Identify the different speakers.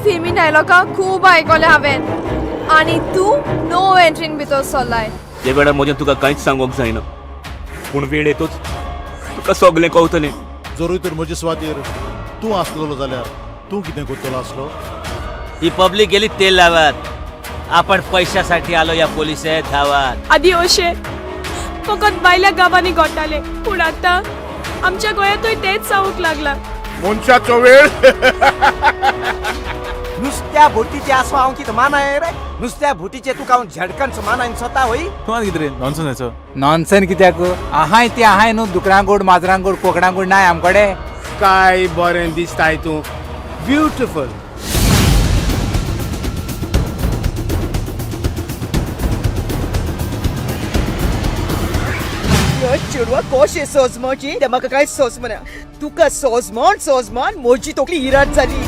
Speaker 1: फिल्मी डायलॉगां खूब आयकले हांवें आनी तूं नो एंट्रीन भितर सरलाय.
Speaker 2: ते वेळार म्हजें तुका कांयच सांगूंक जायना, पूण वेळ येतोच तुका सगळें कळटलें.
Speaker 3: जरूय तर म्हजे सुवातेर तूं आसलेलो जाल्यार तूं कितें करतलो आसलो?
Speaker 4: ही पब्लिक गेली तेल लावत, आपण पैशासाठी आलो या पोलिस धावात.
Speaker 5: आदी अशें फकत भायल्या गांवांनी घोटाले, पूण आतां आमच्या गोंयांतूय तेच जावंक लागलां.
Speaker 6: मनशाचो वेळ.
Speaker 7: नुस्त्या बोटीचे आसो हांव कितें मानाय रे? नुस्त्या बोटीचे तुका हांव झडकन मानायन स्वता होय.
Speaker 8: तुम्हाला कितें रे नॉनसेन्स हाचो?
Speaker 9: नॉनसन कित्याक आहाय ती आहाय न्हू, दुकरांगोड माजरांगोड कोकणांगोड नाय आमकडे.
Speaker 6: काय बरें दिसताय तूं, ब्युटिफूल.
Speaker 7: चेडवा कशें सोजमोची तें म्हाका कांय सोजमना. तुका सोजमोन सोजमोन म्हजी तकली इराट जाली.